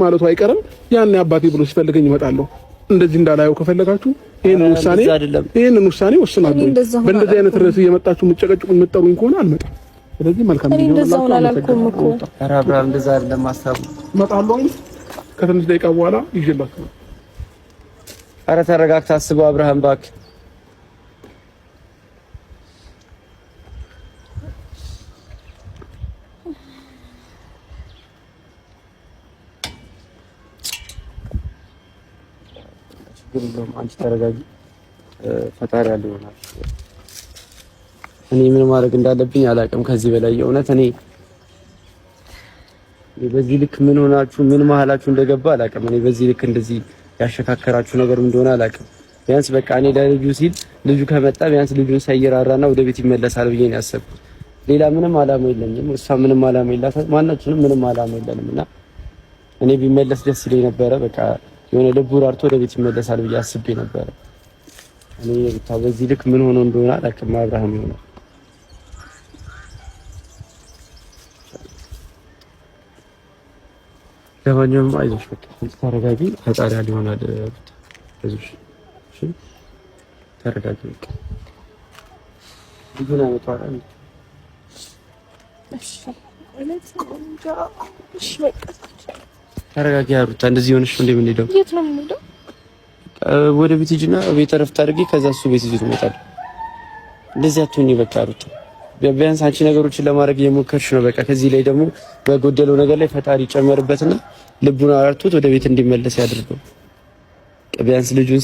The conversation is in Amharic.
ማለቱ አይቀርም። ያኔ አባቴ ብሎ ሲፈልገኝ እመጣለሁ። እንደዚህ እንዳላየው ከፈለጋችሁ ይሄንን ውሳኔ ወስናለሁ። በእንደዚህ አይነት ርዕስ እየመጣችሁ የምትጨቀጭቁኝ የምትጠሩኝ ከሆነ አልመጣም። ስለዚህ መልካም ጊዜ ይሁንላችሁ። አላልኩም እኮ ኧረ አብርሃም እንደዛ አይደለም ሀሳቡ። እመጣለሁ ከትንሽ ደቂቃ በኋላ ይዤላችሁ። ኧረ ተረጋግተህ አስበው አብርሃም እባክህ። ችግር የለውም አንቺ ተረጋጊ። ፈጣሪ ያለ ይሆናል። እኔ ምን ማድረግ እንዳለብኝ አላውቅም። ከዚህ በላይ የእውነት እኔ በዚህ ልክ ምን ሆናችሁ ምን መሀላችሁ እንደገባ አላውቅም። እኔ በዚህ ልክ እንደዚህ ያሸካከራችሁ ነገር እንደሆነ አላውቅም። ቢያንስ በቃ እኔ ለልጁ ሲል ልጁ ከመጣ ቢያንስ ልጁን ሳይራራና ወደ ቤት ይመለሳል ብዬ ነው ያሰብኩት። ሌላ ምንም አላማ የለኝም። እሷ ምንም አላማ የላትም። ማናችንም ምንም አላማ የለንም እና እኔ ቢመለስ ደስ ይለኝ ነበረ። በቃ የሆነ ልቡ ራርቶ ወደ ቤት ይመለሳል ብዬ አስቤ ነበረ። እኔ ብታ በዚህ ልክ ምን ሆኖ እንደሆነ አላውቅም። አብርሃም ይሆናል ለማንኛውም አይዞሽ፣ በቃ ተረጋጊ። ፈጣሪ ያለ ይሆናል። አይዞሽ፣ እሺ፣ ተረጋጊ። በቃ ልጁን አመጣዋለሁ። ተረጋጊ ሩታ። እንደዚህ ሆነሽ ነው እንደምንሄደው? የት ነው የምንሄደው? ወደ ቤት ሂጂና ቤት እረፍት አድርጊ። ከዛ እሱ ቤት ይዞት ይመጣል። እንደዚህ አትሁኚ። በቃ ሩታ ቢያንስ አንቺ ነገሮችን ለማድረግ እየሞከርሽ ነው። በቃ ከዚህ ላይ ደግሞ በጎደለው ነገር ላይ ፈጣሪ ጨመርበትና ልቡን አራርቶት ወደ ቤት እንዲመለስ ያድርገው። ቢያንስ ልጁን